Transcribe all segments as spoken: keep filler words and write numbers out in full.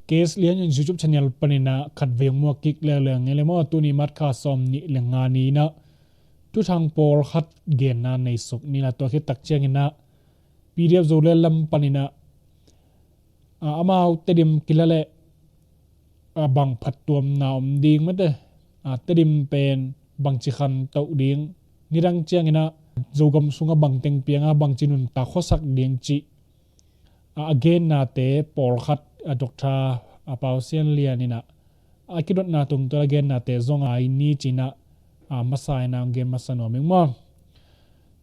Case Lian in YouTube channel panin ah khat vei muak kik leuleu ing e le maw. Tuni March kha sawm nih le nga ni-in ah thuthang pawlkhat genna nei suk ni-in ah, tua khit tak ciangin ah P D F Zoland lam panin ah, a, amau Tedim kila leh, a, bang phattuamna om ding mate, a, Tedim pen bangci khantoh ding, nidang ciangin ah Zogam sungah bangteng piang a, bangci nuntak khuasak ding cih, a, a gennate pawlkhat, a, Doctor, a, Pau Sian Lian in ah a kidotna tungtawn a gennate zong a i ni ci-in ah, a, masa-in ah gen masa nuam ing maw.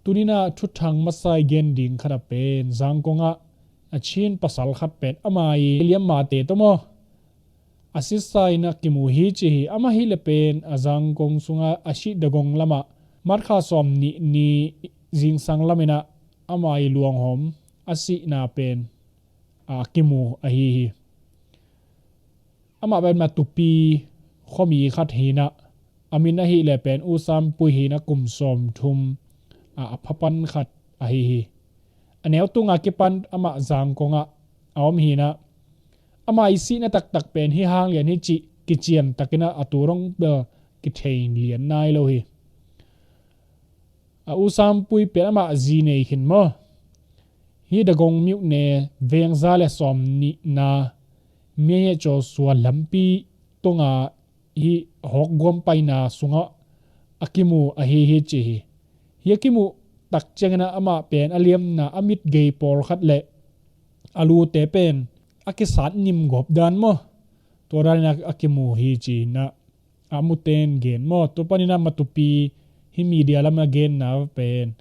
Tuni-in ah thuthang masa i gen ding khat ah pen Zangkong ah a Chin pasal khat pen ama i liammate tawh maw, a sisa-in ah kimu hi ci hi. Amah hi leh pen a Zangkong sungah a sih Dagong lamah March kha sawm nih ni zingsang lamin ah ama i luanghawm a sihna pen, a, kimu ahi hi. Amah pen Matupi khuami khat hi-in ah, a min ahih leh pen U Sampui hi-in ah, kum sawmthum, a, a phapan khat ahi hi. A neu tunga kipan amah Zangkong ah a om hi-in ah, ama i sihna taktak pen hih hang lian hi cih kician takin ah a tu dong bel kithei lian nai lo hi. A, U Sampui pen amah zi nei khin maw. Hih Dagong myone veng za le sawm nihna Myaye Joshua lampi tunga hih hawkguam paina sungah a kimu ahi hi ci hi. Hih a kimuh tak ciangin ah amah pen a liamna a mit gei pawlkhat le a lute pen a kisat nim gawp dan maw, tua danin ah a kimu hi ci-in ah a muten gen maw. Tua panin ah Matupi hih media lam a genna pen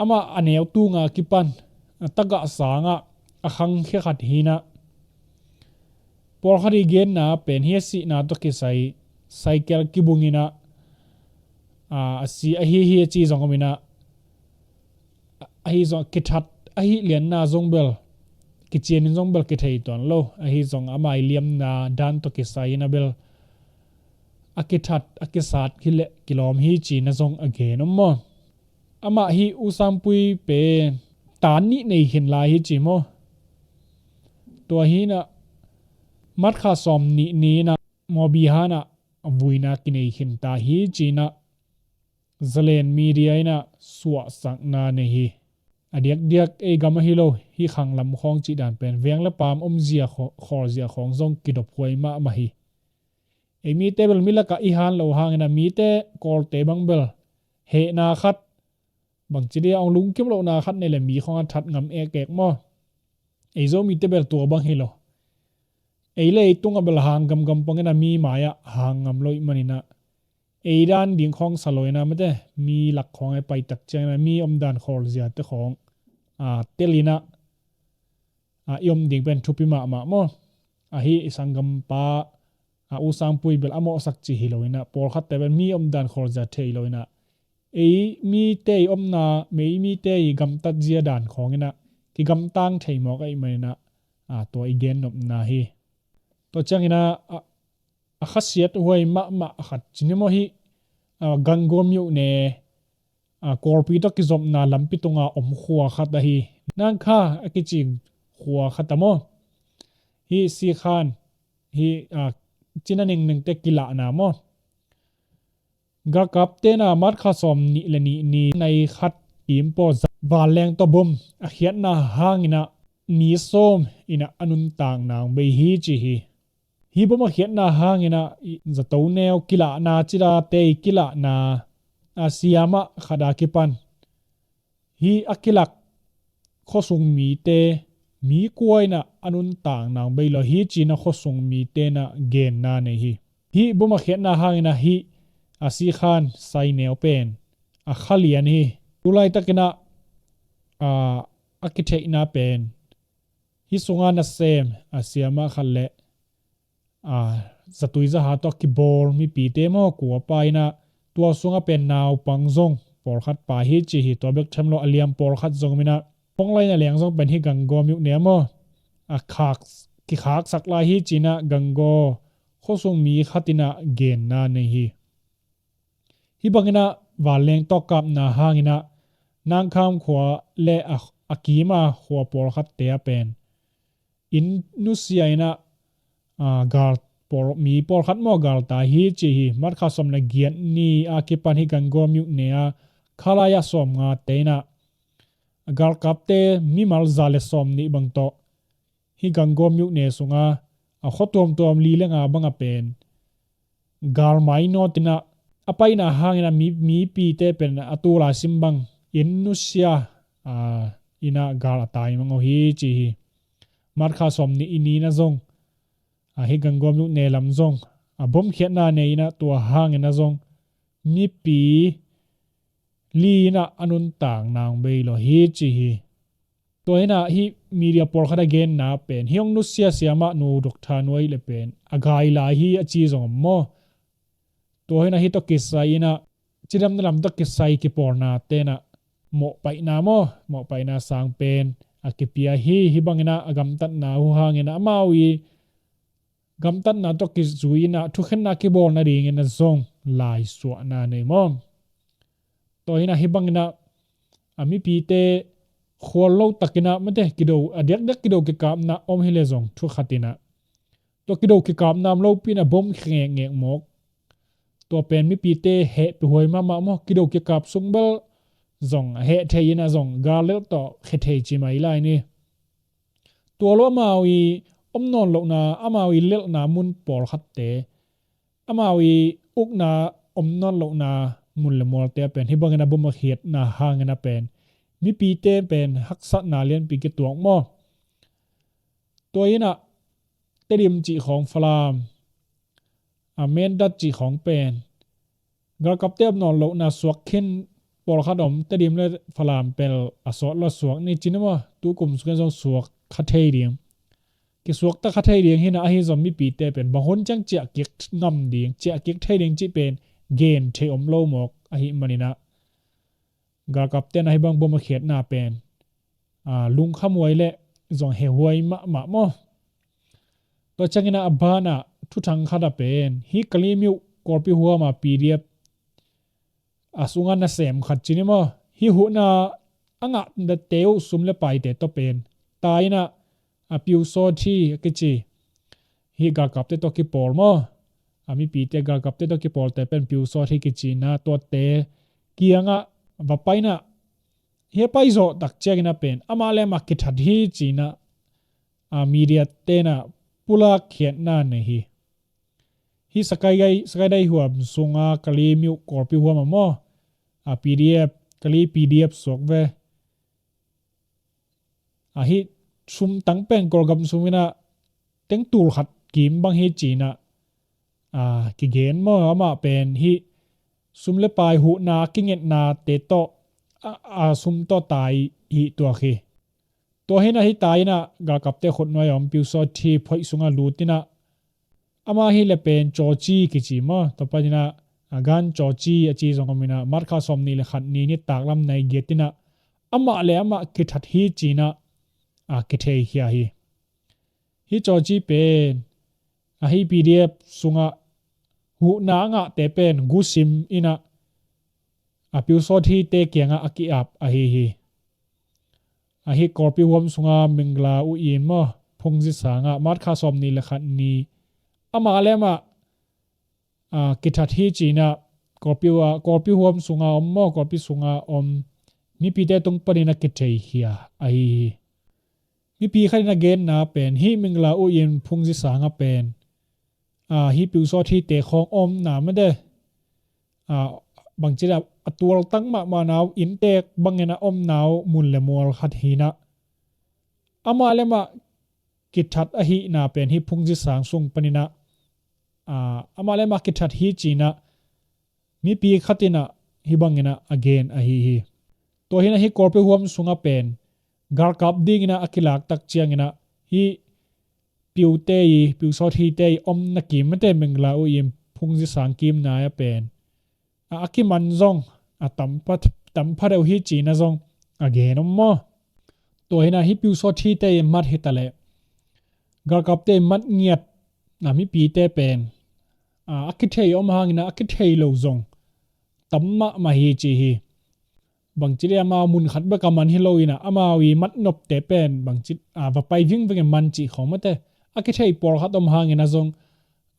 amah a neu tunga kipan, a, tagah sangah a khangkhia khat hi-in ah, pawlkhat i genna pen hih a sihna tawh kisai cycle kibungin ah, a, a si ahi hi a ci zong om-in ah, ahi zong a kithat ahih lianna zong bel, kicianin zong bel kithei tuan lo. Ahi zong ama i liamna dan tawh kisai-in ah bel a kithat a kisat hi leh kilawm hi ci-in ah zong a gen om maw. Amah hih U Sampui pen tan nih nei khin lai hi ci maw. Tua hi-in ah March kha sawm nih ni-in ah Mawbihan ah vuina kinei khin ta hi ci-in ah Zalen media in ah suahsakna nei hi. A diakdiak ei gam ahi lo, hih khang lam khawng cih dan pen veng le paam omzia khaw-, khawlzia khawng zong kidophuai mahmah hi. Ei mite bel mi lakah i han loh hangin ah mite Kawlte bang bel hehna khat, bangci dia ong lungkim lohna khat nei le mi khawng a that ngam ekek maw. Ei Zomite bel tua bang hi lo. Ei le ei tungah bel hang gamgam pongin ah mi mai-ah hang ngam lo ih manin ah, ei dan ding khawng sa lo-in ah mate, mi lak khawng a i pai tak ciangin ah mi omdan khawlziate khawng, a, telin ah, a, i om ding pen thupi mahmah maw. Ahi i sanggampa, a, U Sangpui bel a mawhsak cih hi lo-in ah, pawlkhatte bel mi omdan khawlzia thei lo-in ah, ei mite i omna, ei mite i gamtatzia dan khawngin ah kigamtang thei mawk ahih manin ah, a, tua i gennopna hi. Tua ciangin ah, a, a khasiat huai mahmah khat ci ni maw hih, a, Ganggo myone, a, Kawlpi tawh kizopna lampi tunga om khua khat ahi. Nangkha a kici khua khat a maw. Hih Sikhan, hih, a, Cina Nengnengte kilahna maw. Galkapte in ah March kha sawm nih le nih ni nai khat kiim paw za-, vanleng tawh bom a khiatna hangin ah mi sawm in ah a nuntak nang bei hi ci hi. Hih bom a khiatna hangin ah i zato neu kilahna, cidate i kilahna, a, siamah khat a kipan hih a kilak khuasung mite mi kua in ah a nuntak nang bei lo hi ci-in ah khuasung mite in ah genna nei hi. Hih bom a khiatna hangin ah hih a Sikhan sai neu pen a kha lian hi. Tulaitakin ah, a, a kitheihna pen hih sunga nasem a siamah khat le, a, zatui zaha tawh kibawl mipite maw, kuapa in ah tua sungah pen naupang zong pawlkhat pa hi ci hi. Tua bek tham lo a liam pawlkhat zong om in ah, Hong Lai Na Liang zong pen hih Ganggo myone maw, a khak, kikhaksak lai hi ci-in ah Ganggo khuasung mi khat in ah genna nei hi. Hih bangin ah vanleng tawh kapna hangin ah Nangkham khua le a, a kiim a khua pawlkhatte ah pen inn nusia in ah, aa, gal pawl, mi pawlkhat maw galtai hi ci hi. March kha sawm le giat ni a kipan hih Gangaw myone ah kha lai-ah sawmngate in ah galkapte mimal za le sawmnih bang tawh hih Gangaw myone sungah a khua tuamtuam li le nga bangah pen gal mainawt in ah a paina hangin ah mi, mipite pen a tu lai sim bang inn nusia, aa, in ah gal a tai mang uh hi ci hi. March kha sawmnih i ni in ah zong, aa, hih Gangaw myone lam zong a bomkhiatna nei in ah tua hangin ah zong mipi li in ah a nuntak nang bei lo hi ci hi. Tua hi in ah hih media pawlkhat a genna pen hih hong nusia siam ah nu Doctor Nuai le pen a gai lai hi a ci zong om maw? Tua hi in ah hih tawh kisai in ah cidamna lam tawh kisai kipawlnate in ah mawhpaihna maw, mawhpaihna sang pen a kipia hi. Hih bangin ah a gamtatna uh hangin ah amau i gamtatna tawh kizui in ah thukhenna kibawl nadingin ah zong laisuahna nei maw? Tua hi in ah hih bangin ah a mipite khual lo takin ah mate kido, a diakdiak kido kikapna om hi le zong thu khat in ah tua kido kikapna om lopi in ah bom khia ngekngek mawk. Tua pen mipite hehpih huai mahmah maw, kido kikap sung bel zong a heh thei in ah zong gal lelh tawh khia thei ci mai lai ni. Tua lo amau i om nawn lohna, amau i lelhna mun pawlkhatte, amau i ukna om nawn lohna mun le mualte ah pen hih bangin ah bom a khiatna hangin ah pen mipite pen haksatna lianpi kituak maw? Tua hi in ah Tedim cih khawng, Falam, a Mindat cih khawng pen galkapte om nawn lohna suak khin pawlkhat om, Tedim le Falam pel a sawt lo suak ni ci ni maw, tu kum sungin zong suak kha thei ding. Kisuak ta kha thei ding hi in ah ahi zong mipite pen bang hun ciang ciah kik ngam ding, ciah kik thei ding cih pen gen thei om lo mawk ahih manin ah galkapte in ah hih bang bom a khiatna pen, aa, lungkhamhuai le zong hehhuai mahmah maw? Tua ciangin ah a banah thuthang khat ah pen hih Kalemyo Kawlpi huam a P D F a sungah nasem khat ci ni maw, hih huhna a ngahte uh sum le paite tawh pen tai in ah a piusawt hi a kici. Hih galkapte tawh kipawl maw, a mipite galkapte tawh kipawlte pen piusawt hi kici in ah tuate kiangah va pai in ah hih a pai zawh tak ciangin ah pen amah le amah kithat hi ci in ah, a, media te in ah pulak khiatna nei hi. Hih Sagaing, Sagaing huam sungah Kalemyo Kawlpi huam ah maw, a, P D F, Kale P D F suak ve. A, hih sum tang pen Kawlgam sum in ah teng tul khat kim bang hi ci in ah, a, kigen maw, amah pen hih sum le pai huhna kingetnate tawh, a, a sum tawh tai hi tuak hi. Tua hi in ah hih tai in ah galkapte khutnuai a om piusawt hi phoih sungah lut in ah, amah hi le pen Cawci kici maw, tua pan in ah, a, Gan Cawci a ci zong om in ah March kha sawmnih le khat ni nitak lam nai giat in ah amah le amah kithat hi ci in ah, a, kitheikhia hi. Hih Cawci pen a, hih P D F sungah huhna a ngahte pen gusim in ah a piusawt hite kiangah a ki-ap ahi hi. A, hih Kawlpi huam sungah Mingla U Yin maw, Phungzi sangah March kha sawmnih le khat ni amah le amah, a, kithat hi ci in ah Kawlpi, a, Kawlpi huam sungah om maw, Kawlpi sungah om mipite tung panin a kitheikhia ahi hi. Mipi khat in a genna pen hih Mingla U Yin Phungzi sangah pen, a, hih piusawt hite khawng omna mate, a, bangci a, a tualtang mahmahna uh inntek bangin a omna uh mun le mual khat hi in ah amah le amah kithat ahihna pen hih Phungzi sang sung panin ah, a, amah le amah kithat hi ci in ah mipi khat in ah hih bangin ah a gen ahi hi. Tua hi in ah hih Kawlpi huam sungah pen galkap dingin ah a kilak tak ciangin ah hih piute i, piusawt hite i omna kim mate Mingla U Yin Phungzi sang kimna ah pen, a, a kiman zong a tam pha, tam pha deuh hi ci in ah zong a gen om maw? Tua hi in ah hih piusawt hite i mat hi ta leh galkapte i mat ngiat, a, mipite pen, a, a kithei om hangin ah a kithei lo zong tam mahmah hi ci hi. bangci le amau mun khat bek a man hi lo in ah, amau i mat nopte pen bangci, a, va pai vingveng in man cih khawng mate. A kithei pawlkhat om hangin ah zong,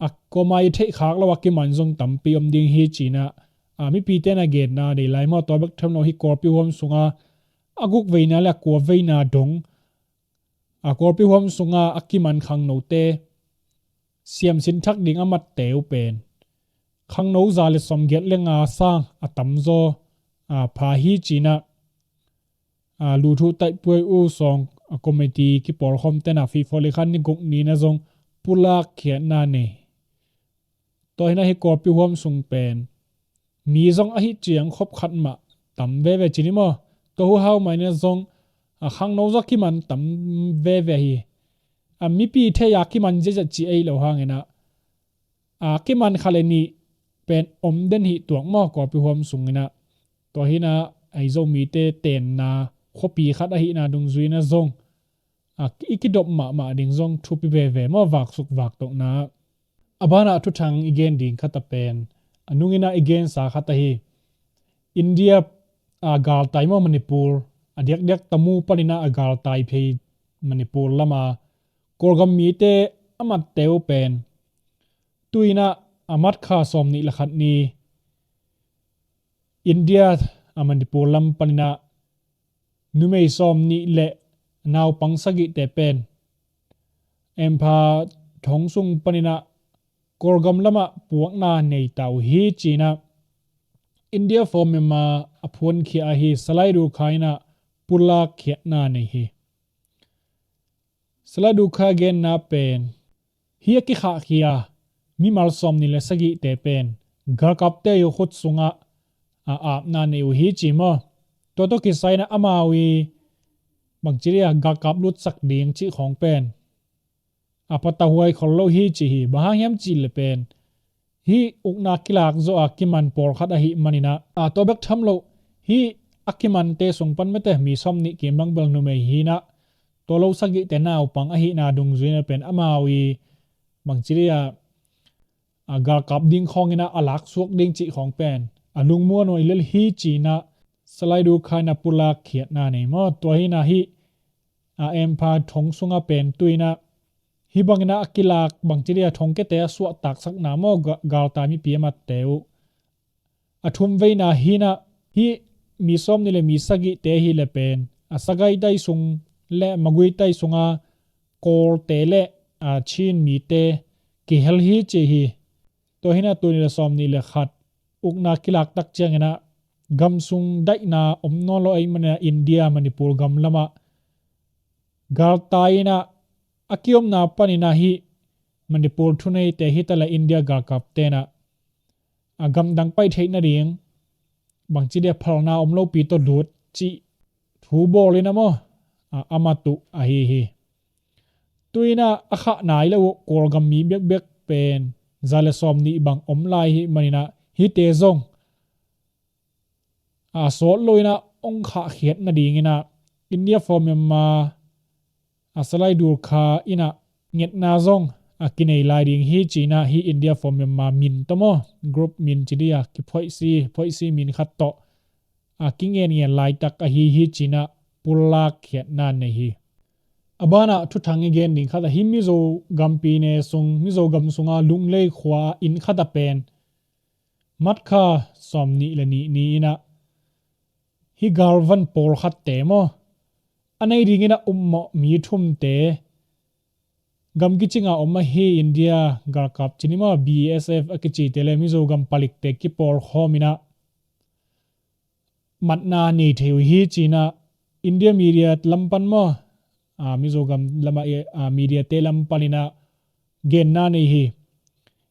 a, kuamah i theih khak lo a kiman zong tampi om ding hi ci-in ah, a, mipite na genna nei lai maw. Tua bek tham lo hi, kawlpi huam sunga a guk veina le a kua veina dong, a, kawlpi huam sunga a kiman khangnote siamsin thak ding a matte uh pen khangno za le sawmgiat le nga sang a tamzaw, a, pha hi ci-in ah, a, luthuh taihpuai uh sawng, a, committee kipawlkhawmte na FIFA le khan ni guk ni-in ah zong pulak khiatna nei. Tua hi-in ah hi kawlpi huam sung pen mi zong ahi ciang khop khat mah tam veve ci ni maw. Tua hu hau mah in ah zong, a, khangno zong kiman tam veve hi. A, mipi thei a kiman ziahziah ci ahi lo hangin ah, a, kiman khat le nih pen om den hi tuak maw, kawlpi huam sungin ah. Tua hi-in ah, ahi Zomite tenna khuapi khat ahihna dungzui-in ah zong, a, i kidop mahmah ding zong thupi veve maw, vaksuk vaktohna. A banah thuthang i gen ding khat a pen, a nungin ah i gensa khat ahi. India, a, galtai maw Manipur, a diakdiak Tamu panin ah a galtai phei Manipur lama Kawlgam mite a matte uh pen, tu-in ah, a, March kha sawmnih le khat ni India, a, Manipur lam panin ah numei sawmnih le naupang sagihte pen Empha thong sung panin ah Kawlgam lamah puakna nei ta uh hi ci-in ah India for Myanmar a phuankhia ahi Salai Dulkha in ah pulak khiatna nei hi. Salai Dulkha genna pen, hi a kikhahkhia mimal sawmnih le sagihte pen galkapte i khut sungah, a, apna nei uh hi ci maw. Tua tawh kisai-in ah amau i bangci dia galkap lutsak ding cih khawng pen, a, patahuai khol lo hi ci hi. Bang hang hiam cih leh pen, hi ukna kilak zawh a kiman pawlkhat ahih manin ah, a, tua bek tham lo, hi a kimante sung pan mate mi sawmnih kim bang bel numei hi-in ah, tua lo sagihte naupang ahihna dungzui-in ah pen amau i bangci dia, a, galkap ding khawngin ah a laksuak ding cih khawng pen a lungmuan uh a i lel hi ci-in ah Salai Dulkha in ah pulak khiatna nei maw. Tua hi-in ah hi, a, Empha thong sungah pen tu-in ah hi bangin ah a kilak bangci dia thongkiate a suahtaksakna maw, ga-, galtai mipi a matte uh. A thum veina hi-in ah hi mi sawmnih le mi sagihte hi leh pen, a, Sagaing tai sung le Magway tai sunga Kawlte le, a, Chin mite kihel hi ci hi. Tua hi-in ah tul nih le sawmnih le khat ukna kilak tak ciangin ah gamsung daihna om nawn lo ahih manin ah India Manipur gam lamah galtai in ah a kiomna panin ah hi Manipur thuneite hi ta leh India galkapte in ah, a, gamdang pai theih nading bangci dia phalna om lopi tawh lut cih thu bawlin ah maw, a, a mat uh ahi hi. Tu-in ah a khah nai lo uh Kawlgam mi bekbek pen za le sawmnih bang om lai ahih manin ah hihte zong, a, sawt lo-in ah hong khahkhiat nadingin ah India for Myanmar, a, Salai Dulkha in ah ngetna zong, a, kinei lai ding hi ci-in ah hi India for Myanmar min tawh maw, group min ci dia, kiphoihsi, phoihsi min khat tawh, a, kingenngen laitak ahi hi ci-in ah pulak khiatna nei hi. A banah thuthang i gen ding khat ahi, Mizo gampi ne sung, Mizo gam sunga Lunglei khua inn khat a pen March kha sawmnih le nih ni-in ah hi galvan pawlkhatte maw, a nei dingin a upmawh mi thumte, gam kicinga om ahi India galkap ci ni maw, B S F a kicite le Mizo gam palikte kipawlkhawmin ah matna nei thei uh hi ci-in ah India media lam pan maw, a, Mizo gam lamah, a, mediate lam panin ah genna nei hi.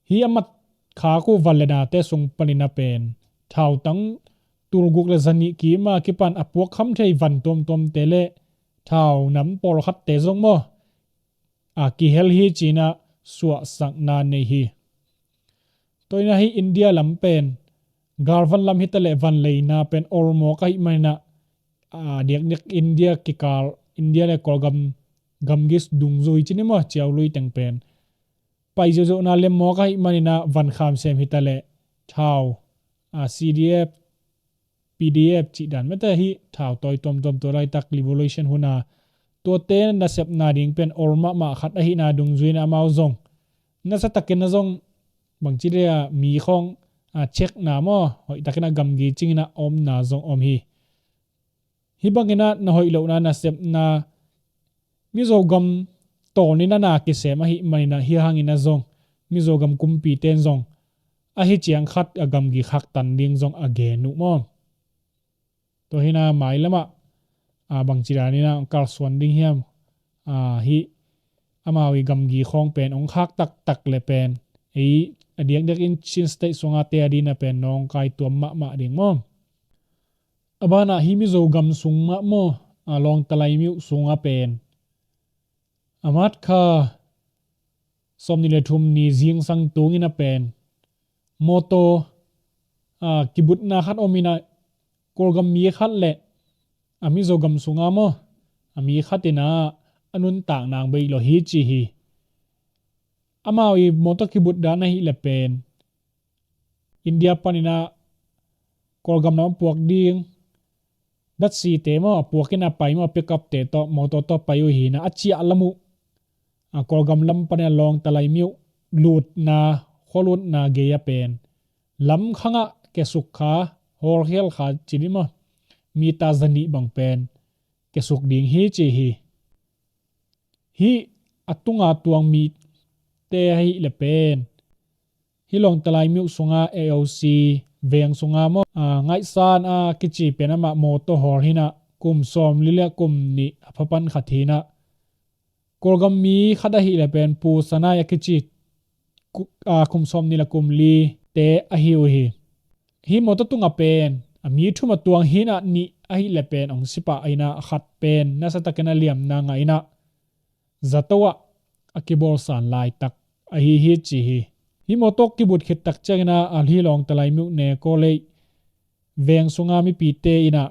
Hi a mat khak uh van le nate sung panin ah pen thautang tulguk le zanih kim a kipan a puakkham thei van tuamtuamte le thau nam pawlkhatte zong maw, a, kihel hi ci-in ah suahsakna nei hi. Tua hi-in ah hi India lam pen galvan lam hi ta leh van leina pen olmawk ahih manin ah, a, diakdiak India kikal, India le Kawlgam gamgi dungzui ci ni maw, ciaului teng pen pai ziauziauna lemmawk ahih manin ah van kham sem hi ta leh thau, a, C D F PDF cih dan mete hi, thautawi tuamtuam tua laitak liberation hun a, tuate nasepna ding pen ol mahmah khat ahihna dungzui in amau zong nasatakin a zong bangci dia mi khawng a checkna maw, hoihtakin a gamgi cingin a omna zong om hi. Hih bangin a na hoih lohna nasepna Mizo gam tawnin a na kisem ahih manin a hih hangin a zong Mizo gam kumpite in zong ahi ciang khat a gamgi khaktan ding zong a gen uh maw. Tua hi in a mailam ah a bangci danin a kalsuan ding hiam, a hih amau i gamgi khawng pen hong khak taktak le pen ei a diakdiak in Chin State sungate a dingin a pen nawngkai tuam mahmah ding maw. A banah hih Mizo gam sung mah maw, a Lawngta Lai Myone sungah pen a March kha sawmnih le thum ni zingsang tungin a pen mawtaw a kibutna khat om in a, Kawlgam mi khat le a Mizo gam sungah maw, a mi khat in a a nuntak nang bei lo hi ci hi. Amau i mawtaw kibut dan ahih le pen India panin a Kawlgam lam a puak ding datsite maw, a puakin a pai maw, pick up te tawh mawtaw tawh pai uh hi in a, a ciah lam uh a Kawlgam lam panin a Lawngta Lai Myone lutna, khua lutna gei a pen lam khangah kiasuk kha, hawlkhial kha ci ni maw, mita zanih bang pen kiasuk ding hi ci hi. Hih a tunga tuang mite ahih le pen hih Lawngta Lai Myone sunga A O C veng sunga maw, a, ngaihsan a kici pen amah mawtaw hawl hi in a, kum sawmli le kum nih a pha pan khat hi in a, Kawlgam mi khat ahih le pen Pu Sanai a kici ku-, a, kum sawmnih le kum li te ahi uh hi. Hih mawtaw tungah pen a mi thum a tuang hi in a, nih ahih le pen hong si pah hi in a, khat pen nasatakin a liamna ngah in a, zato ah a kibawlsan laitak ahi hi ci hi. Hih mawtaw kibut khit tak ciangin a, a hih Lawngta Lai Myone College veng sunga mipite in a,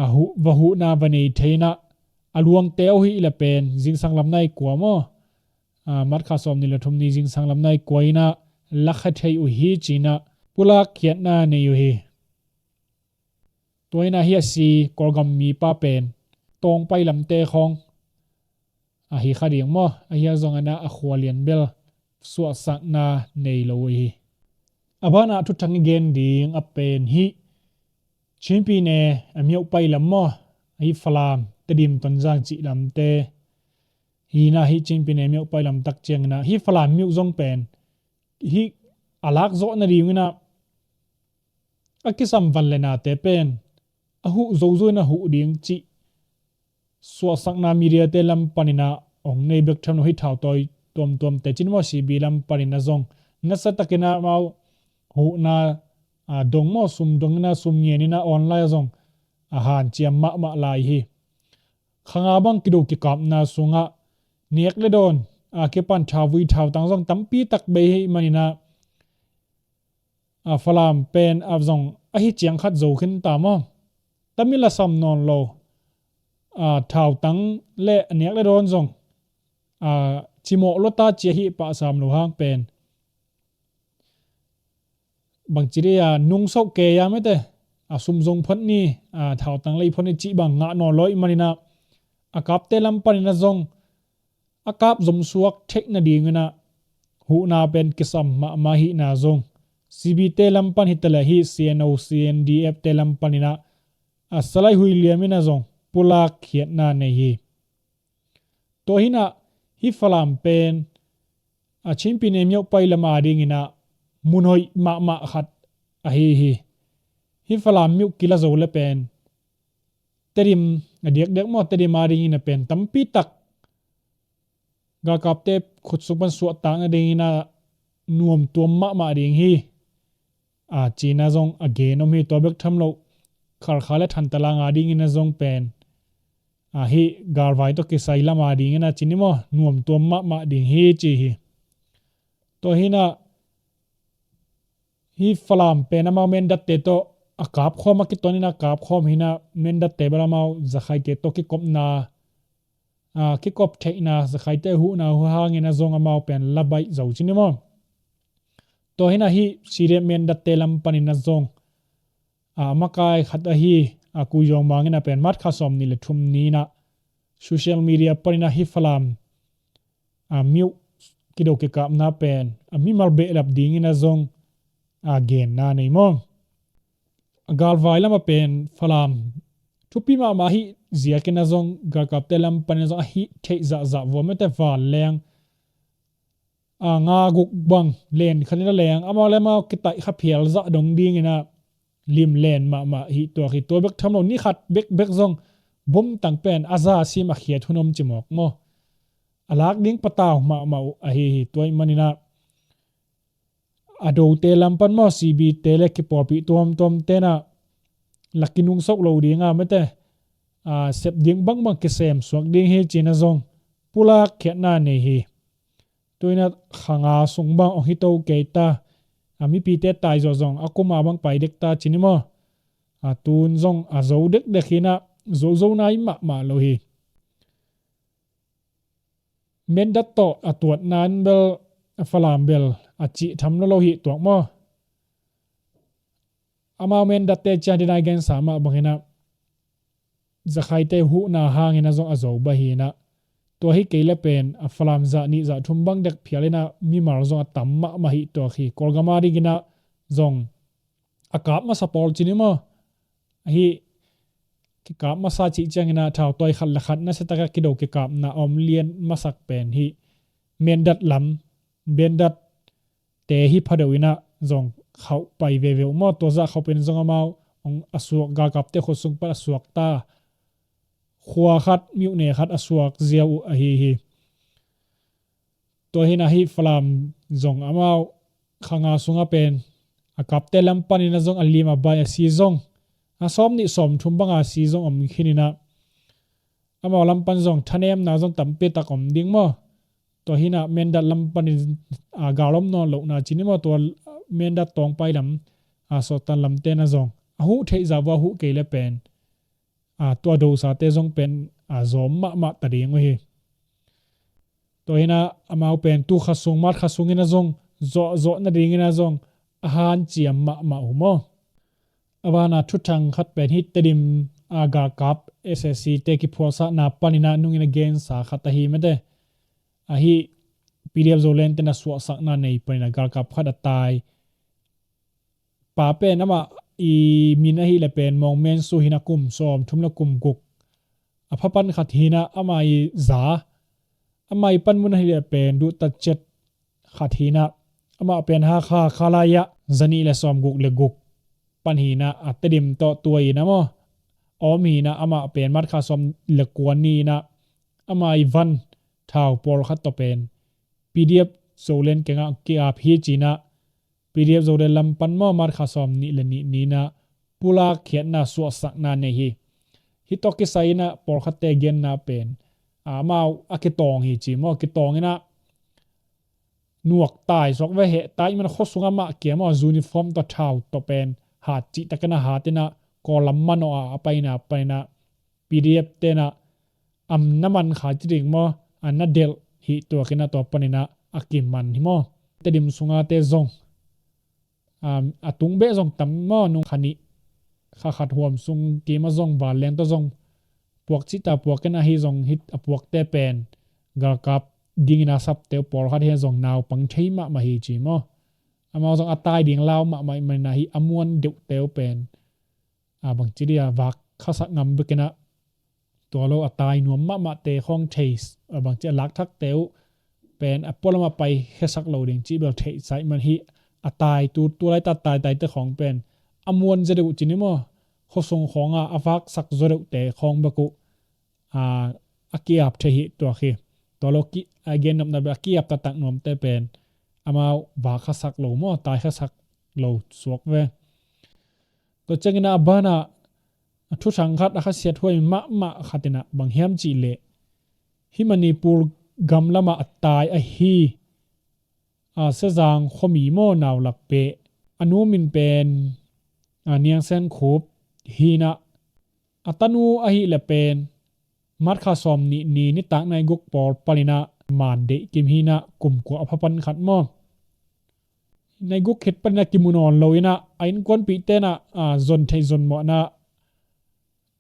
a huh, va huhna va nei thei in a, a luangte uh ahih le pen zingsang lam nai kua maw, a, March kha sawmnih le thum ni zingsang lam nai kua in a lakhia thei uh hi ci in a pulak khiatna nei uh hi. Tua hi in a hih a si Kawlgam mipa pen tawngpai lamte khawng ahi kha ding maw, ahi a zongin a khua lian bel suahsakna nei lo uh hi. A banah thuthang i gen ding a pen hih Chin Pyine a Myauk Paih lam maw, ahi Falam, Tedim, Tonzang cih lamte hi in a, hih Chin Pyine a Myauk Paih lam tak ciangin a hih Falam Myone zong pen hih a lak zawh nadingin a, a kisam van le nate pen a huh zozo in a huh ding cih suahsakna mediate lam panin a hong nei bek tham lo, hih thautawi tuamtuamte ci ni maw, C B lam panin a zong nasatakin a amau huhna, a, dong maw, sum dongin a, sum ngenin a online ah zong a hanciam mahmah lai hi. Khanga bang kido kikapna sungah nek le dawn a kipan thauvui thautang zong tampi tak bei hi manin a, a, Falam pen a zong ahi ciang khat zo khin ta maw. Tami la sam nawn lo, a, thautang le a nek le dawn zong, a, cimawh lua ta ci ahi pah sam lo hang pen bangci dia nung sauh kei a mete, a, sum zong phot ni, a, thautang lei phot ni cih bang ngah nawn lo ahih manin a, a kapte lam panin a zong a kap zomsuak theih nadingin a huhna pen kisam mahmah ahihna zong, C B te lam pan hi ta leh hih C N O, C N D F te lam panin a, a, salai hui liam in a zong pulak khiatna nei hi. Tua hi in a hih Falam pen a Chin Pyine Myauk Paih lam a dingin a mun hoih mahmah khat ahi hi. Hih Falam Myone kila zo le pen Tedim, a diakdiak maw, Tedim a dingin a pen tampi tak galkapte khut sung pan suahtak nadingin a nuamtuam mahmah ding hi, a, ci in a zong a gen om hi. Tua bek tham lo, Khalkha le Thantlang a dingin a zong pen, a, hih galvai tawh kisai lam a dingin a ci ni maw, nuamtuam mahmah ding hi ci hi. Tua hi in a hih Falam pen amau mendatte tawh a kapkhawm a kiton in a kapkhawm hi in a, mendatte bel amau zakhaite tawh kikopna, a, kikop theihna, zakhaite huhna uh hangin a zong amau pen la baih zo ci ni maw. Tua hi in a hih C D F mendatte lam panin a zong a makai khat ahi a Kuizawng Mang in a pen March kha sawm nih le thum ni in a social media panin a hih Falam a miuh kido kikapna pen a mimal behlap dingin a zong a genna nei maw. A galvai lam a pen Falam thupi mahmah hih ziakin a zong galkapte lam panin a zong a hih theih zahzah vua mete val leng a nga guk bang len khanin a leng amau le amau kitaih kha phial zah dong dingin a lim len mahmah hih tuak hi. Tua bek tham lo ni khat bekbek zong bom tang pen a za sim a khiat hun om ci mawk maw. A lak ding patau mahmah uh ahi hi. Tua ih manin a a dote lam pan maw C B te le kipawlpih tuamtuam ten a la kinungsok lo ding a mete a sep ding bangbang kisem suak ding hi cin a zong pulak khiatna nei hi. Tuina kha nga sung bang ong hi to kei ta. A mipite tai zawh zong a kuma bang pai dek ta cin i maw. A tun zong a zo dekdek hi in a zozona i mahmah lo hi. Mendat tawh a tuatna in bel a Falam bel a cih tham lo lo hi tuak maw. Amau Mendatte cian dina i gensa mah bangin a zakhaite huhna hangin a zong a zo bah hi in a tua hi kei le pen a Falam zah nih zah thum bang dek phial in a mimal zong a tam mahmah hi tuak hi. Kawlgam a dingin a zong a kap masa pawl cin i maw. Ahi kikap masa cih ciangin a thautawi khat le khat nasia taka kido kikapna a om lian masak pen hi. Mendat lam Mendat te hi pha deuh in a zong khauh pai veve uh maw. Tua zah khauh pen zong amau a suak galkapte khut sung pan a suak ta khua khat miuhne khat a suak ziau uh ahi hi. Tua hi in a hih Falam zong amau kha nga sung a pen a kapte lam panin a zong a lim a bai a si zong a sawm nih sawm thum bang a si zong om khin in a amau lam pan zong thanemna zong tampi tak om ding maw. Tua hi in a Mendat lam panin a gal om nawn lohna cin i maw. Tua Mendat tawngpai lam a Sawtan lamte na zong a huh theih zah vua huh kei le pen a tua dosate zong pen a zawm mahmah ta ding uh hi. Tua hi in a amau pen tu kha sung March kha sungin a zong zawhzawh nadingin a zong a hanciam mahmah uh maw. A bana thuthang khat pen hi Tedim a galkap S S C te kiphualsakna panin a nungin a gensa khat ahi mete. Ahi P D F Zoland ten a suahsakna nei panin a galkap khat a tai. Pa pen amah i min ahi le pen Mawng Men Su hi in a kum sawm thum le kum guk a pha pan khat hi in a amah i za amah i panmun ahi le pen Duhtat Cet khat hi in a amah pen Hakha Khalaya zanih le sawm guk le guk pan hi in a a Tedim tawh tua in a maw a om hi in a amah pen March kha sawm le kua ni in a amah i van thau pawlkhat tawh pen P D F Zoland kengah ki-ap hi cin a P D F Zoland lam pan maw March kha sawm nih le nih ni in a pulak khiatna suahsakna nei hi. Hih tawh kisai in a pawlkhatte genna pen amau a kitawng hi ci maw. Kitawng in a nuak tai suak ve heh tai man khuasung amah kia maw uniform tawh thau tawh pen hat cih takin a hat in a Kawllam manawh a a paina panin a P D F ten a am na man kha ci ding maw a na delh hi tuakin a tua panin a a kiman hi maw. Tedim sunga te zong a tung beh zong tam maw nung kha nih kha khat huam sung kima zong vanleng tawh zong puak cihta puak in ahi zong hih a puakte pen galkap dingin a sapte uh pawlkhat hi zong naupang thei mahmah hi ci maw. Amau zong a tai ding lau mahmah ih manin a hih a muan deuhte uh pen a bangci dia vak khasak ngam bekin a tua lo a tai nuam mahmahte khawng thei a bangci a lakthakte uh pen a pualam a pai khesak lo ding cih bel theihsa ih man hih a tai tu tu laita tai taite khawng pen a muan zia deuh cin i maw khuasung khawng a a vaksak zaw deuhte khawng bek uh a a ki-ap thei hi tuak hi. Tua lo a gennopna bel a ki-ap taktak nuamte pen amau vak khasak lo maw tai khasak lo suak ve. Tua ciangin a bana a thuthang khat a khasiat huai mahmah khatin a bang hiam cih leh hih Manipur gam lamah a tai ahi a Sezang khuami maw nau lak peh a nu min pen a Niang Sen Khup hi in a a tanu ahi le pen March kha sawm nih ni nitak nai guk pawl panin a man deih kim hi in a kum kua a pha pan khat maw. nai guk khit panin a kimu nawn lo in ah, a innkuanpihte in ah, a, zon theih zon mawhna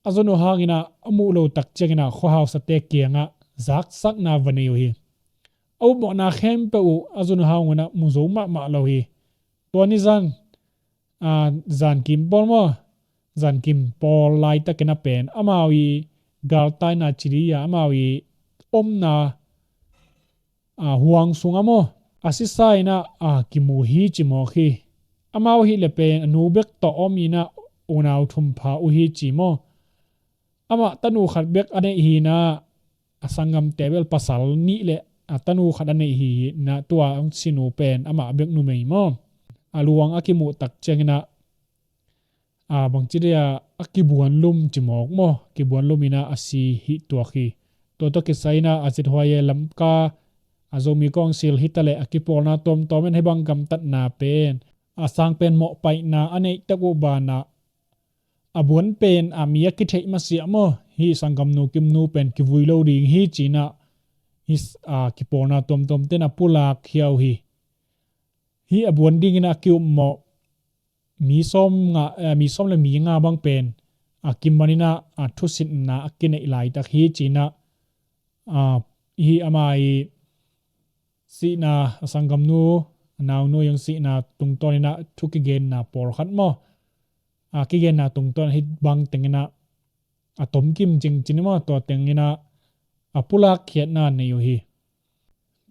a zon uh hangin ah, a muh lo tak ciangin ah khuahausate kiangah zaksakna va nei uh hi. A upmawhna khempeuh uh a zon uh hang un ah mu zo mahmah lo hi. Tua ni zan, a, zankim pawl maw, zankim pawl laitakin a pen amau i galtaina cili a, amau i omna, a, huang sungah maw, a sisa in ah, a, kimu hi ci mawk hi. Amau hi le pen a nu bek tawh om in ah unau thum pha uh hi ci maw. Amah tanu khat bek a neih hi in ah, a sanggamte bel pasal nih le a tanu khat a neih hi in ah, tua a si nu pen amah bek numei maw. A luang a kimuh tak ciangin ah, a, bangci dia a kibuan lum ci mawk maw, kibuan lum in ah a si hi tuak hi. Tua tawh kisai in ah a zithuai e Lamka, a Zomi Council hi ta leh a kipawlna tuamtuam in hih bang gamtatna pen, a, sang pen mawhpaihna a neih tak uh banah, a buan pen a mi a kitheih masiah maw, hih sanggamnu Kimnu pen kivui lo ding hi ci in ah, hih, a, kipawlna tuamtuamte in a pulak khia uh hi. Hih a buan dingin a ki-upmawh mi sawm nga, eh, mi sawm le mi nga bang pen, a, kiman in ah, a, thusitna a kineih laitak hi ci in ah, a, hih ama i sihna, a sanggamnu, a naunu ii sihna tungtawn in ah thu kigenna pawlkhat maw, a, kigenna tungtawn hih bang teng in ah a tomkim cingcing maw, tua teng in ah a pulak khiatna nei uh hi.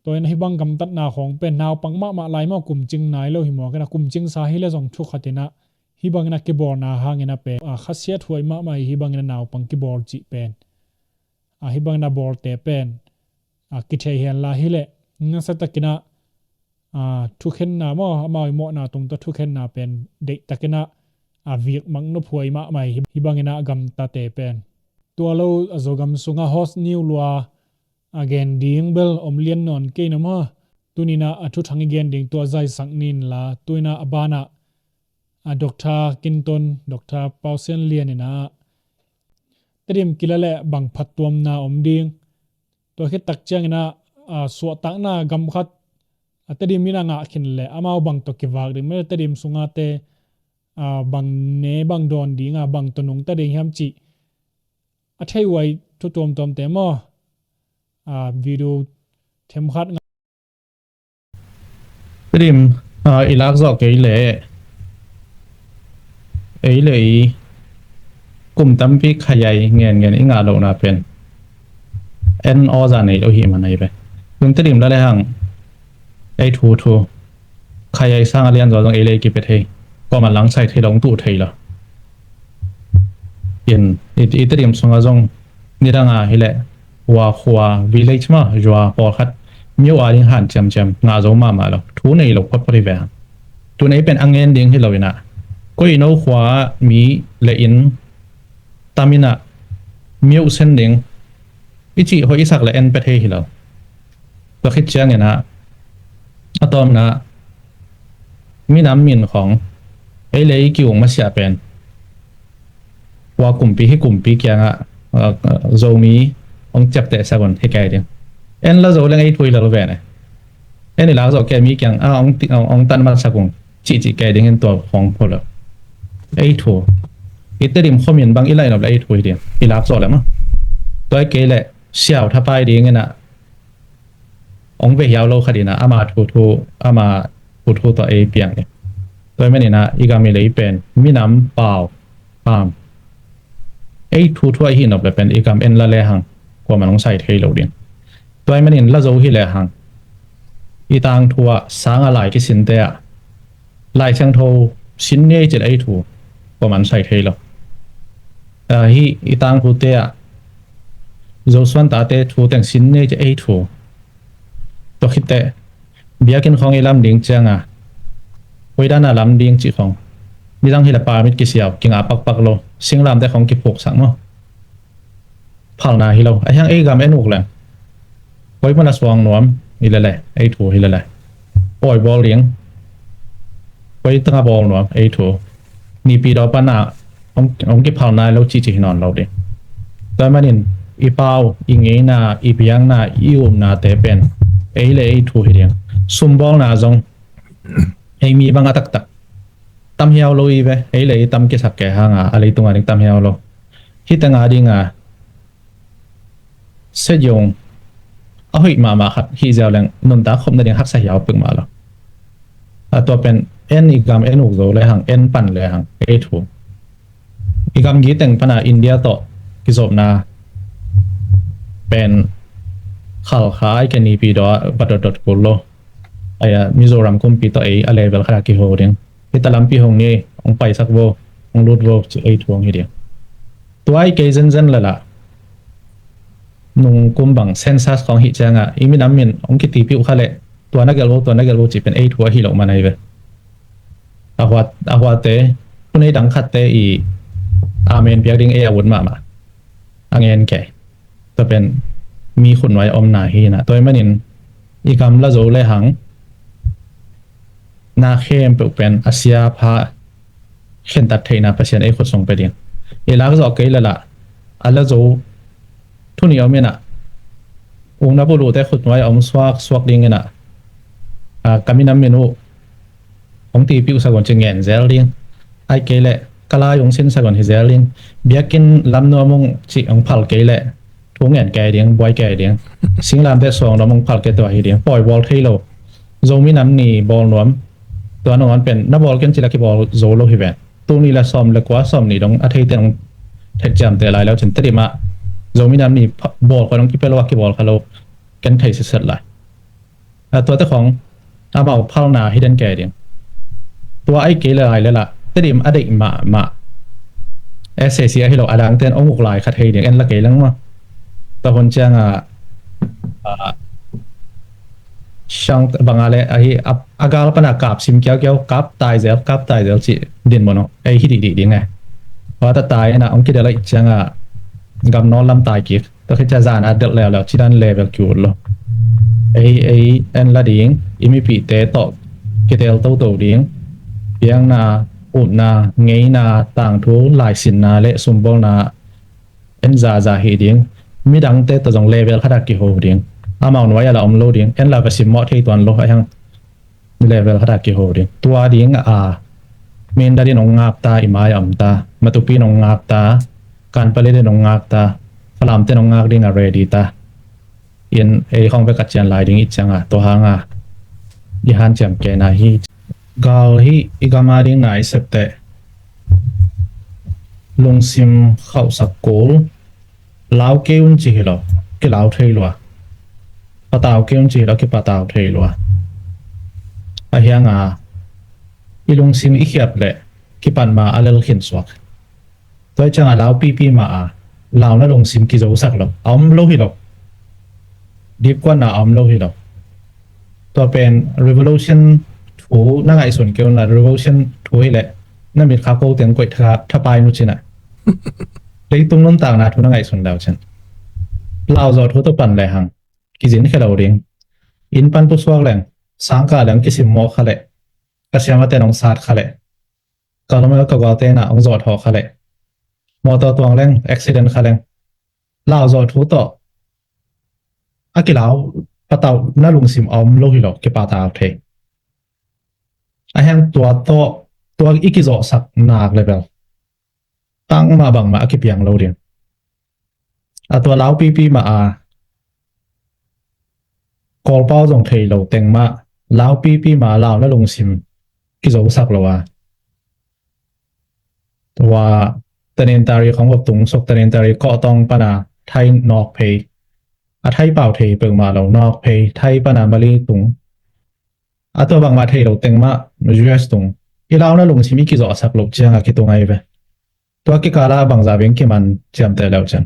Tua in ah hih bang gamtatna khawng pen naupang mahmah lai maw, kum cing nai lo hi mawk in ah, kum cingsa hi le zong thu khat in ah hih bang in ah kibawlna hangin a pen, a, khasiathuai mahmah hi. Hih bang in ah naupang kibawl cih pen, a, hih bang in ah bawlte pen, a, kithei hen la hi leh, nasa takin ah, a, thukhenna maw, amau i mawhna tung tawh thukhenna pen deih takin ah, a, vik mak nophuai mahmah hi. Hih bang in ah gamtate pen, tua lo a Zogam sungah host niu lua, a, gen ding bel om lian nawn kei na maw. Tuni in ah a thuthang i gen ding tua zaisak ni in la, tu in ah a banah, a, Doctor Kinton, Doctor Pausian Lian in ah Tedim kila le bang phattuamna om ding, tua khit tak ciangin ah, a, suahtakna gam khat, a, Tedim in a ngah khin le amau bang tawh kivak ding maw, Tedim sungate, a, bang ne bang dawn ding a, bang tawh nungta ding hiam cih a thei uh a i thu tuamtuamte maw, a, video themkhat nga. Tedim, a, i lak zawh kei leh, ei le ei kum tampi khayai ngenngen i ngah lohna pen en aw zah nei lo hi man ahi ve. Tun Tedim la le hang ei thu thu khayai sang a lian zaw zong ei le ei kipia thei, kuamah langsai thei lo, hong tuh thei lo. In i, i Tedim sungah zong nidang a hi leh, hua khua village maw, zua pawlkhat myo a ding han ciamciam ngah zo mahmah lo, thu nei lo photphot hi ve hang. Tun ei pen a ngen ding hi lo in ah, koi no khua ah mi le inn tam in ah myo sen ding i cih hoih i sak le en pia thei hi lo. Tua khit ciangin ah a tawpna minam min khawng ei le ei ki-ung masiah pen, hua kumpi hih kumpi kiangah, a, a, Zomi hong ciaptehsak un hi kei ding. En la zo leng ei thu hi lo ve ne. En i lak zawh kei mi kiang, a, hong ti-, hong, hong tan matsak ung cihcih kei ding in tua khawng pho lo. Ei thu. I Tedim khuamin bang i laih nop le ei thu hi ding, i lak zawh le maw. Tua hi kei leh siau thapai ding in ah hong ve hiau lo khat in ah ama thu thu, ama thu thu tawh ei piang hi. Tua hi manin ah i gam i lei pen minam pau, pam, ei thu thu a i hih nop le pen i gam en la le hang kuamah hong sai thei lo ding. Tua hi manin la zo hi le hang i tangthu ah sang a lai kisinte ah Lai Siangtho sin ni ei cih le ei thu kuamah hong sai thei lo. A, hih i tangthute ah Zosuan tate thu teng sin ni ei cih ei thu. Tua khit teh biakinn khawng i lam ding ciang a, koi dan a lam ding cih khawng, nidang hi le permit kisiau, kinga pakpak lo, singlamteh khawng kiphuksak maw. Phalna hi lo. A hiang ei gam en uk leng, koi pan a suang nuam hi le le, ei thu hi le le, awi bawl ding, koi tang a bawl nuam, ei thu. Nipi daw pan a hong, hong kiphal nai lo cihcih hi nawn lo ding. Tua hi manin i pau, i ngeina, i biakna, i upnate pen ei le ei thu hi ding. Sum bawlna zong Ei mi bang a taktak tam hiau lo i ve, ei le ei tam kisak kei hanga a leitunga ding tam hiau lo. Hih tenga dinga Sejong a hoih mahmah khat hih ziau leng nuntak khop nading haksa hiau peuhmah lo. A tua pen en i gam en uk zo le hang, en pan le hang ei thu. I gamgi teng pana India tawh kizopna pen Khalkha ai ke Naypyidaw a va dotdot kul lo. Ai a Mizoram kumpi tawh ei a level khat a kiho ding. Hita lampi hong ni, hong paisak vo, hong lut vo ci ei thu hong hi ding. Tua ai kei zenzen lala nung kum bang census khawng hih cianga i minam min hong kitipi uh kha leh tua na gelh vo, tua na gelh vo cih pen ei thu ahi loh man ahi ve. A huat, a huate, hun ei dang khatte i amen piak ding ei a ut mahmah. A ngen kei. Tua pen mi khutnuai a omna hi na. Tua i manin i gamla zo le hang na khempeuh pen a sia pha khentat theihna Pasian ei khut sung pe ding. I lak zawh kei lala a la zo thu nih om inah ung na buluhte khutnuai a om suak suak ding inah, a, ka minam min uh hong tipi uh sagon ci ngen zel ding. Ai kei leh ka lai ung sin sagon hi zel ding. Biakinn lam nuam ung ci hong phal kei leh thu ngen kei ding, buai kei ding. Singlamteh suang nuam hong phal kei tua hi ding. Pawi bawl thei lo. Zomi nam ni bawl nuam. Tua nangawn pen na bawl ken cila kibawl zo lo hi ven. Tul nih le sawm le kua, sawm nih dong a theite nong thek ciamteh lai leu cin Tedim ah Zomi nam ni bawl kua dong kipia lo a kibawl kha lo ken thei sitset lai. A tuate khawng amau phalna hi den kei ding. Tua ai kei le lai le la Tedim a deih mahmah. S A C ahi lo a dangten ong uk lai khat hei ding en la kei leng maw. Tua hun cianga, a, siang banga le ahi a, a gal pana kap sim kiaukiau, kap taizel, kap taizel ci din mono ei hi dih dih ding e. Tua ta tai ena ong kidel a ih cianga gam nawl lam tai kik. Tua khit cia zan a delh leuleu cidan level kiul lo. Ei, ei en la ding, i mipihte tawh kitel toto ding. Piangna, upna, ngeina, tangthu, laisinna le sumbawlna en zaza hi ding. Midangte tawh zong level khata kiho ding. Amau nuai a la om lo ding. En la va simmawh thei tuan lo a hiang level khata kiho ding. Tua ding a Mindat in ong ngak ta, i mai a om ta, Matupi in ong ngak ta, Kanpali in ong ngak ta, Falamte in ong ngak ding a ready ta. In ei khong bek a cian lai ding i cianga tua hanga i hanciam kena hi. Gal hi i gama ding na i septe lungsim khauhsak kul. Lau kei un ci hi lo, kilau thei lua. Patau kei un ci hi lo, kipatau thei lua. A hianga i lungsim i khiat le kipan ma a lel khin suak. Tua i cianga lau pipi ma a launa lungsim kizosak lo, a om lo hi lo. Dipkuatna a om lo hi lo. Tua pen revolution thu na ngaihsun kei un la, revolution thu hi le na mit kha ko teng koih tha, thapai nu cina. Leitung nuntakna thu na ngaihsun lau cin. Lau zawh thu tawh pan le hang kizin khe lo ding. In pan pusuak leng, sangkah leng kisim mawh kha le, ka siamate nong sat kha le, ka lawm ka gualte na ong zawh thawh kha le, mawtaw tuang leng accident kha leng, lau zawh thu tawh a kilau patau na lungsim a om lo hi lo, kipatau thei. A hiang tua tawh tua i kizawhsak nak le bel tangmah bangmah a kipiang lo ding. A tua laupipi mah a Kawlpau zong thei lo teng mah laupipi mah a launa lungsim kizosak lo a. Tua tanintari khong vop tung suk tanintari kawhtawng pana thai nawk phei a thai pau thei peuhmah lo nawk phei thai pana Mali tung. A tua bangmah thei lo teng mah U S tung i launa lungsim i kizawhsak loh cianga kitung ahi ve. Tua kikala bangza veng kiman ciamteh leuh cian.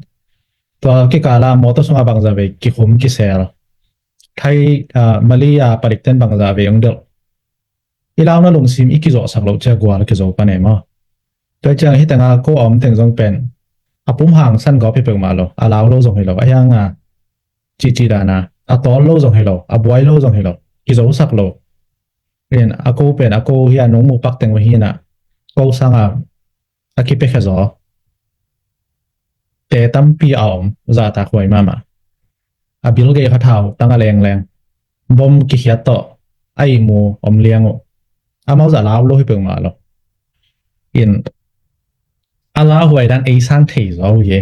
Tua kikala mawtaw sunga bangza vei kikhum kisel. Thai, ah, Mali a padikten bangza vei ong delh. I launa lungsim i kizawhsak loh cia gual kizo pan e maw. Tua ciang hi tenga ko a om teng zong pen a pum hang san gawp hi peuhmah lo, a lau lo zong hi lo, a hianga cihcih dana a tawl lo zong hi lo, a buai lo zong hi lo, kizosak lo. Pen a ko pen a ko hi a nung mu pak teng uh hi na ko sanga a kipiakhia zaw te tampi a om zahtak huai mahmah. A bil gei kha thau tang a lengleng bom kikhiat tawh a ihmu om liang uh. Amau zah lau lo hi peuhmah lo. In a lauhuai dan ei sang thei zaw uh hi.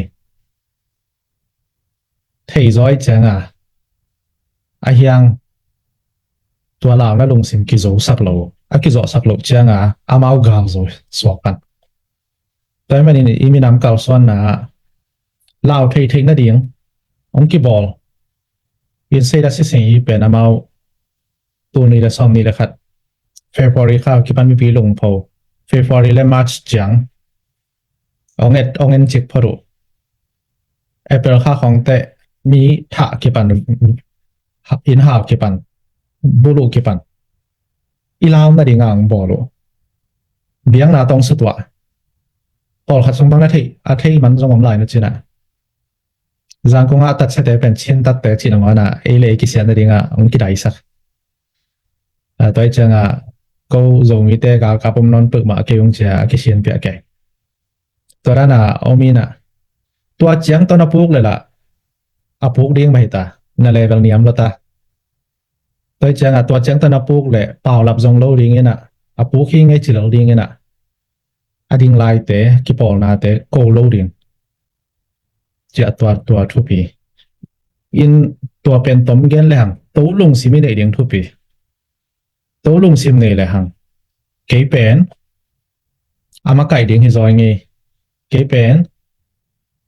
Thei zaw ih cianga a hiang tua launa lungsim kizosak lo, a kizawhsak lo cianga amau gal zo suak pan. Tua ih manin i minam kalsuanna ah lau thei theih nading hong kibawl. In sei da sising i pen amau tul nih le sawm nih le khat February kha kipan mipi lungpho, February le March ciang hong et hong en cik phot uh. April kha khawng teh mi thah kipan, inn hau kipan, buluh kipan i lau nading a hong bawl uh. Biakna tawh hong sutuah. Pawlkhat sung bang a thei, a thei man zong om lai na cinah Zangkong ah tatsiate pen Chin tatte cih nangawnah ei le ei kisiat nadingah hong kidaisak. Tua ih ciangah ko Zomite galkap om nawn peuhmah kei ung cia a kisianpiah kei. Tua dana om inah tua ciang tawh na puk le lah a puk ding mah hita, na level niam lo ta. Tua ih ciangah tua ciang tawh na puk le paulap zong lo ding inah a puk hi ngei ci lo ding inah a ding laite kipawlnate ko lo ding. Ciah tua tua thupi. In tua pen tom gen le hang to lungsim i neih ding thupi. To lungsim nei le hang kei pen a makaih ding hi zaw ngei. Kei pen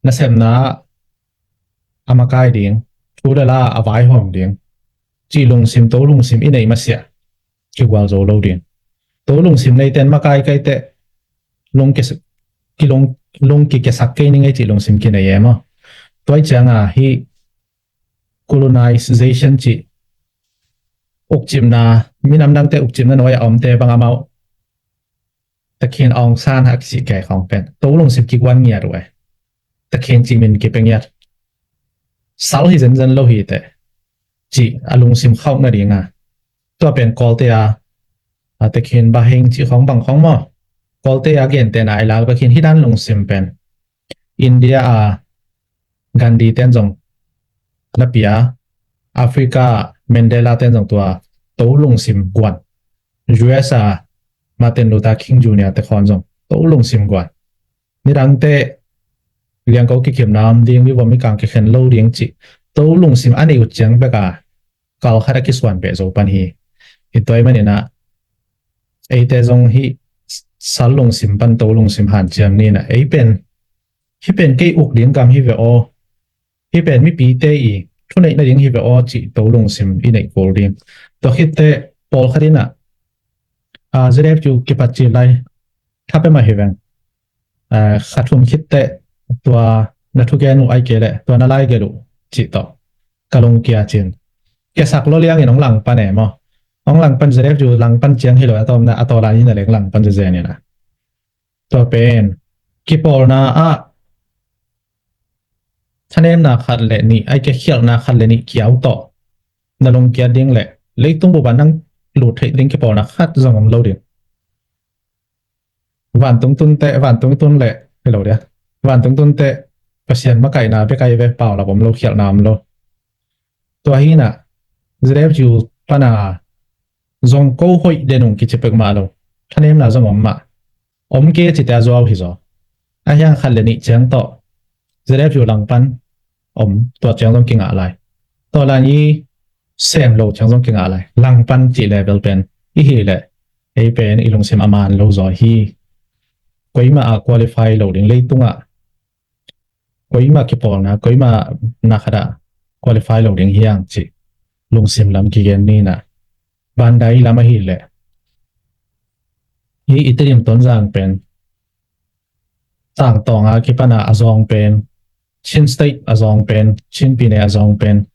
nasepna a makai ding, thu le la a vaihawm ding cih lungsim, to lungsim i neih masiah kigual zo lo ding. To lungsim neite in makai kaite lung ki, kilung, lung kikesak kei ning ei cih lungsim kinei e maw? Tua ih cianga hih colonization cih ukcipna, minam dangte ukcipna nuai a omte bang amau Takhin Aung San a kisih kei khawng pen to lungsim kiguan ngiat uh e. Takhin cih min kipia ngiat. Sal hi zenzen lo hi teh cih a lungsim khauh nadinga tua pen Kawlte a, a Takhin Bahing cih khawng bang khawng maw? Kawlte a gentehna i lak bekin hih dan lungsim pen India a Gandhi ten zong na pia, Africa Mandela ten zong tua to lungsim guan, U S a Martin Luther King Junior te khawng zong to lungsim guan. Nidangte liangko kikhemna om ding, mivom mikang kikhen lo ding cih to lungsim a neih uh ciang beka kal khat a kisuan peh zo pan hi. Hi tua ih maninah eite zong hih sal lungsim pan to lungsim hanciam ninah ei pen hih pen kei uk ding gam hi ve aw, hih pen mipite i thuneih nading hi ve aw cih to lungsim i neih kul ding. Tua khitte pawlkhat inah ZFU kipat cil lai thapia mah hi veng. Kha thum khitte tua na thugen uh ai kei leh tua na laigelh uh cih tawh ka lungkia cin. Kiasak lo liangin hong langpan e maw? Hong langpan ZFU langpan ciang hi lo a tawmna a tawlan in a leng langpan zezen ina. Tua pen kipawlna ah thanemna khat le nih ai ke khialhna khat le nih kiau tawh na lungkiat ding le leitung bup ah nang lut theih ding kipawlna khat zong om lo ding. Vantung tunte, vantung tun le hi lo dia. Vantung tunte Pasian makaihna bek ai ve, paulap om lo, khialhna om lo. Tua hinah ZFU pana zong ko hoih den ung kici pek mah lo. Thanemna zong om mah. Om ke cite a zuau hi zaw. A hiang khat le nih ciang tawh ZFU langpan om tua ciang zong kingah lai. Tua lan i sem lo ciang zong kingah lai. Langpan cih level pen i hi leh ei pen i lungsim a man lo zaw hi. Koima a qualify lo ding, leitungah koima kipawlna, koima na khat ah qualify lo ding hiang cih lungsim lam kigen nina. Bandai lam ahih leh hi i Tedim Tonzang pen Tangtawng a kipana a zawng pen, Chin State a zawng pen, Chin Pyine a zawng pen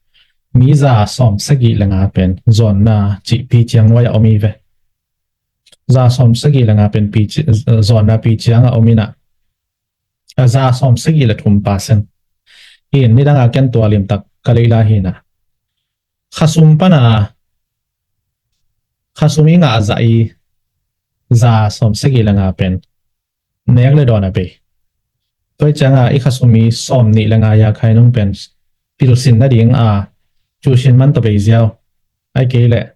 mi za sawm sagih le nga pen zawnna cih pi ciang nuai a om hi ve. Za sawm sagih le nga pen pi ci-, zawnna pi ciang a om inah a za sawm sagih le thum percent. Hin nidang a ken tua limtak ka leih lai hinah khasum pana khasum i ngah zah i za sawm sagih le nga pen nek le dawn a bei. Tua i cianga i khasum i sawm nih le nga ya khai nung pen pilsin nading a cusin man tawh bei ziau. Ai kei leh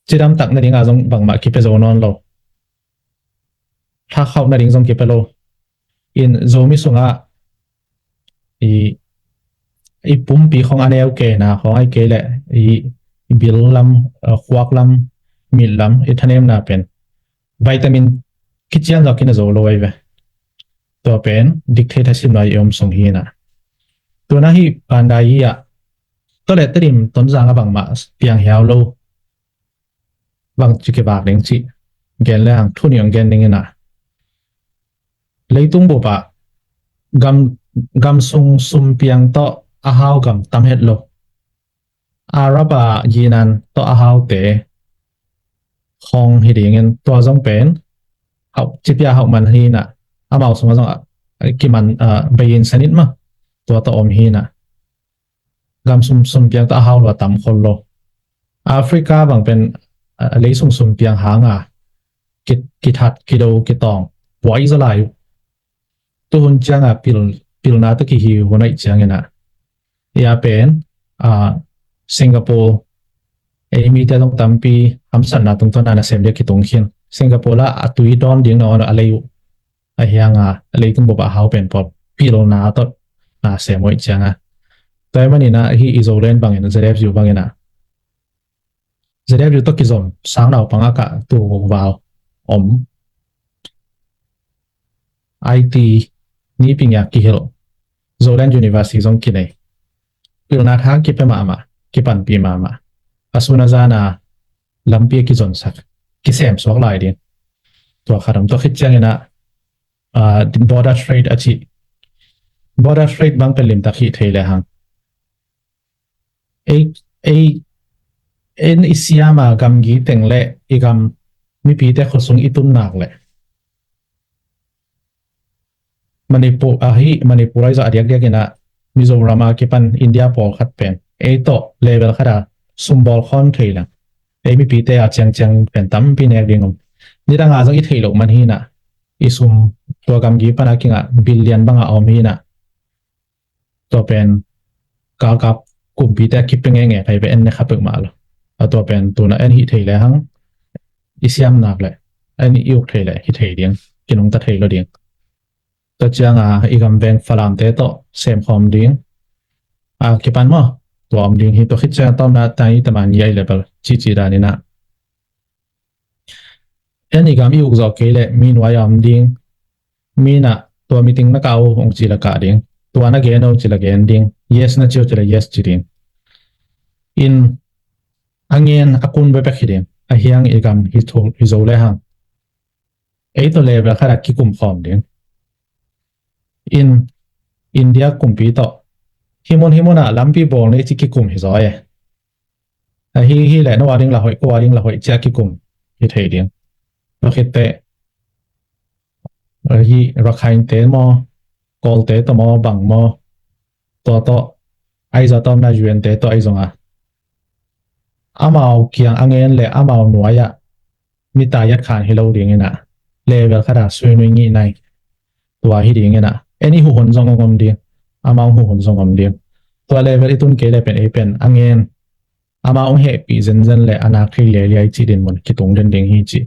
cidamtak nading a zong bangmah kipia zo nawn lo. thakhauh nading zong kipia lo. In Zomi sungah i, i pumpi khong a neu kena khong ai kei leh i, i bil lam, uh, khuak lam, mit lam, i thanemna pen vitamin kician zawk in a zo lo ai ve. Tua pen dictate a simna i om sung hi na. Tua na hi pandai hi ah, tua le Tedim Tonzang a bangmah piang hiau lo. Bang ci kivak ding ci gen le hang thu ni ong gen ding ina. Leitung bup ah gam, gam sung sum piang tawh a hau gam tam het lo. Arab a ginan tawh a haute khong hi dingin tua zong pen hauh, cipia hauh man hi na. Amau sung a zong a, kiman, a, bei in sanit ma. Tua tawh om hi na. Gam sum, sum piang tawh a hau lua tam khol lo. Africa bang pen, a, lei sung sum piang hang a ki, kithat, kido, kitawng, buai zaw lai uh. Tuhun ciang a pil, pilna tawh kihi hun aih ciang ina. Ia pen, a, Singapore, ei mite zong tampi hamsatna tungtawn a nasem dia kitung khin. Singapore la a tui dawn ding na on a lei uh. A hiang a, a leitung bup a hau pen pawl pilna tawh nasem uh aih ciang a. Tua hi man ina hi i Zoland bang ina, Z F U bang ina. Z F U tawh kizom sang naupang a kah tu val om. I T ni ping a kihilh. Zoland University zong kinei. Pilna tha kipia mahmah, kipanpih mahmah. A sun a zan a lampi a kizonsak, kisem suak lai ding. Tua khat om, tua khit ciang ina, a, border trade a ci. Border trade bang pen limtak hi thei le hang. Ei, ei, en i siam a gamgi teng le i gam mipite khuasung i tun nak le Manipur, ahi, Manipur ahi zah a diakdiak ina Mizoram a kipan India pawlkhat pen ei tawh level khat a sumbawl khawm thei lang. Ei mipite a ciangciang pen tampi nek ding om. Nidang a zong i theih loh man hi na. I sum tua gamgi pan a kingah billion bang a om hi na. Tua pen galkap kumpite a kipia ngenge thei ve, en ne kha peuhmah lo. A tua pen tuna en hih thei le hang i siam nak le en i uk thei le hi thei ding, kinungta thei lo ding. Tua ciang a i gam veng Falamte tawh sem khawm ding. A kipan maw, tua om ding hi. Tua khit ciang a tawmna tani taman yai le bal cici dan ina. En i gam i uk zawh kei le mi nuai a om ding. Mi na tua meeting na kah uh ong ci la kah ding. Tua na gen uh ong ci la gen ding. Yes na ci uh ci la yes ci ding. In a ngen a kun bepek hi ding. A hiang i gam hi tho, hi zo le hang. Ei tawh level khat a kikum khawm ding. In India kumpi tawh hi mun hi mun a lampi bawl ni ci kikum hi zaw e. Ahi, hi le no a ding la hoih, ko a ding la hoih cia kikum hi thei ding. Tua khitte, ahi, Rakhine te maw, Kawlte tawh maw, bang maw, tua tawh, ahi zah tawmna U N te tawh ahi zong a. Amau kiang a ngen le amau nuai ah mi ta yat khan hi lo ding ina. Level khat a sui nui ngih nai. Tua hi ding ina. En i huhun zong ong om ding. Amau huhun zong om ding. Tua level i tun kei le pen ei pen a ngen. Amau ong hehpih zenzen le a nak thei liailiai ci din mun kitung den ding hi ci.